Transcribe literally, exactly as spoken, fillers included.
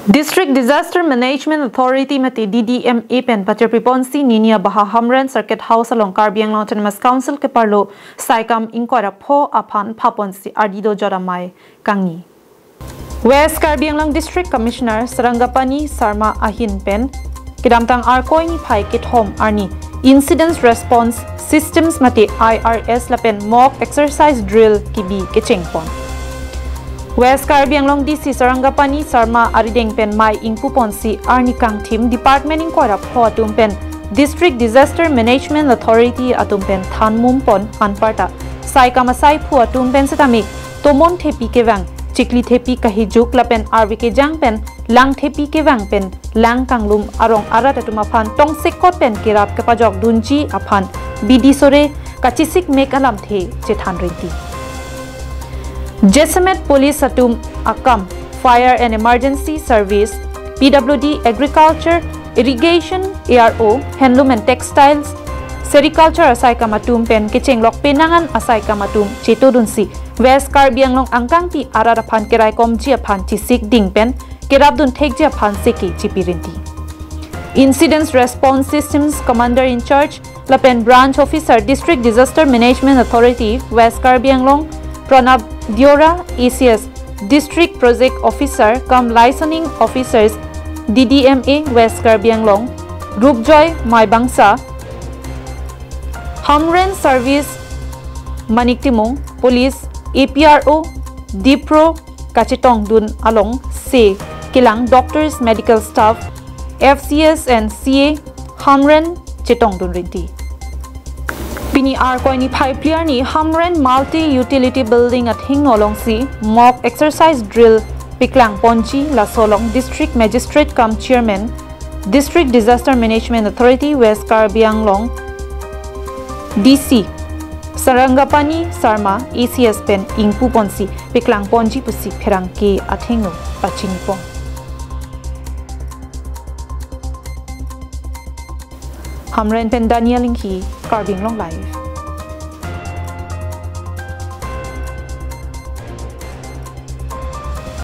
District Disaster Management Authority mate D D M A pen pacherpi ponsi nini abaha Hamren Circuit House along Karbi Anglong Autonomous Council keparlo saikam ingkoi ra pho aphan phaponsi ardi do jora mai kangni. West Karbi Anglong District Commissioner Sarangapani Sharma ahin pen kedamtang Arkoi niphai kethom arni Incident Response Systems mate I R S lapen mock exercise drill kibi kechengpon. West Karbi Anglong D C Sarangapani Sharma arideng pen mai ingpuponsi arni kangthim department ingkoi ra pho atum pen District Disaster Management Authority atum pen thanmum pon anparta saikam asaiphu atum pen setame tomon thepi kevang, chikli thepi kahijuk lapen arve kejang pen lang thepi kevang pen lang kanglum arong arat atum aphan tongsekot pen kerap kepajok dunji aphan bidi sore kachisik mek alamthe chethan rinti. Jasemet police atum akam, fire and emergency service, P W D, agriculture, irrigation, A R O, handloom and textiles, sericulture asaikam atum pen kechenglok penangan asaikam atum chetodunsi West Karbi Anglong angkangpi arat aphan keraikomji aphan chisik ding pen kerapdun thekji aphan seke chipi rinti. Incident Response Systems Commander in Charge lapen Branch Officer District Disaster Management Authority West Karbi Anglong Pranab Deora, A C S District Project Officer cum Licensing Officers D D M A West Karbi Anglong Rupjoy Maibangsa, Hamren Service Manik Timung, Police, A P R O, Dipro kachetongdun alongsi kelang doctors, medical staff, F C S and C A Hamren chetongdun rinti. Pini Arkoi niphai phli arni Hamren Multi Utility Building athengno alongsi mock exercise drill paklangponji, laso along District Magistrate cum Chairman, District Disaster Management Authority West Karbi Anglong, D C Sarangapani Sharma, A C S pen ingpuponsi paklangponji pusi pherangke athengno pachinipon. Hamren pen Daniel Inghi, Karbi Anglong Live.